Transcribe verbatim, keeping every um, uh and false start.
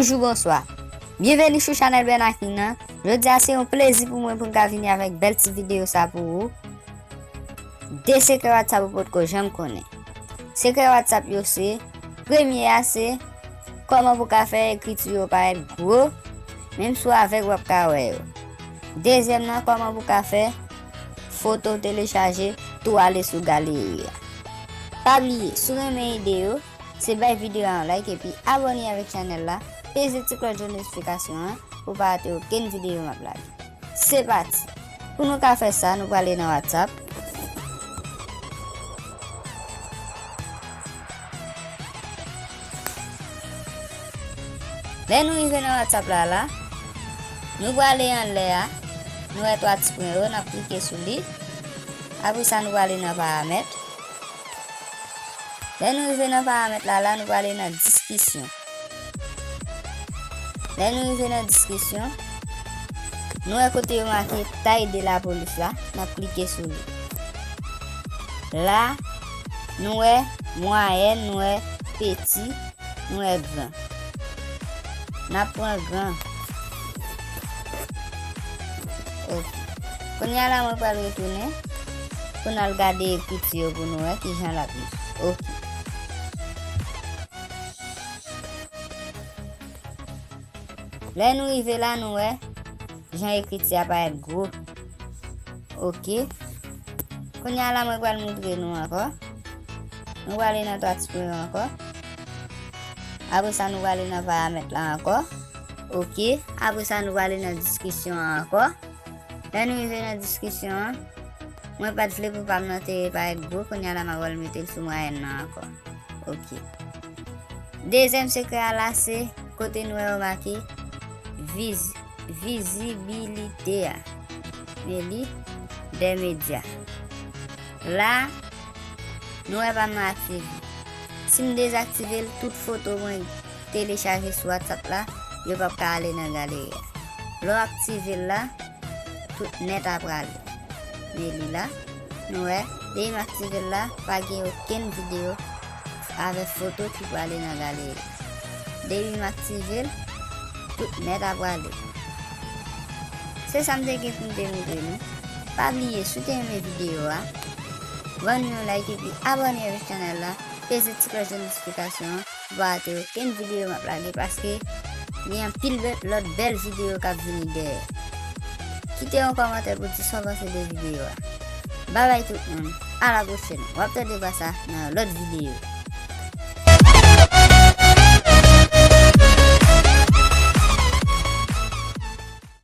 Bonjou, bonswa. Byenveni sou chanèl Bènakin an. Jodi a se yon plezi pou mwen pou m ka vini avèk bèl ti videyo sa pou ou. De sekrè WhatsApp ou potko janm konnen. Sekrè WhatsApp yo se, premye a se, kòman pou ka fè ekriti yo parèt gwo, menm si w avèg w ap ka wè yo. Dezyèm nan, kòman pou ka fè foto telechaje tou ale sou galeri a. Pa bliye, si w renmen ide yo, se bay videyo a yon like epi abòne avèk chanèl la, peze ti klòch yo notifikasyon an pou w pa rate okenn videyo m ap lage. Se pati! Pou nou ka fè sa, nou prale nan WhatsApp. Lè nou rive nan WhatsApp la la, nou prale anlè a, nou wè twa ti pwen yo, n ap klike sou li. Apre sa, nou prale nan paramèt. Lè nou rive nan paramèt la la, nou prale nan diskisyon. Lè nou rive nan diskisyon, nou wè kote yo make tay de lapolis la, n ap klike sou li. La, nou wè mwayèn, nou wè peti, nou wè gran. N ap pran gran. Ok. Kounye a la, mwen pral retounen pou n al gade ekriti yo pou nou wè kijan l ap ye. Ok. Lè nou rive la, nou wè jan ekriti a parèt gwo. Ok. Kounye a la, mwen pral montre nou ankò. Nou prale nan twa ti pwen yo ankò. Apre sa, nou prale nan paramèt la ankò. Ok. Apre sa, nou prale nan diskisyon an ankò. Lè nou rive nan diskisyon an, mwen pa t vle pou pa m nan te parèt gwo, kounye a la m ap al mete l sou mwayèn nan ankò. Ok. Dezyèm sekrè a la se kote nou wè yo make viz, vizibilite a. Men li, dè medya. La, nou wè pa m aktive. Si m dezaktive l, tout foto mwen telechaje sou WhatsApp la, yo p ap ka ale nan galeri a. Lè w aktive l la, tout nèt ap prale. Men li la, nou wè, depi m aktive l la, pa gen okenn videyo avèk foto ki prale nan galeri. Depi m aktive l, tout nèt ap prale. Se sa m te gen pou m te montre nou. Pa bliye, si w te renmen videyo a, ban nou yon like epi abòne avèk chanèl la, peze ti klòch de notifikasyon an, pou pa rate okenn videyo m ap lage, paske gen anpil bèl, lòt bèl videyo k ap vini dèyè. Kite yon kòmantè pou di sa w panse de videyo a. Babay tout moun, a la pwochèn. W ap tande vwa sa nan yon lòt videyo.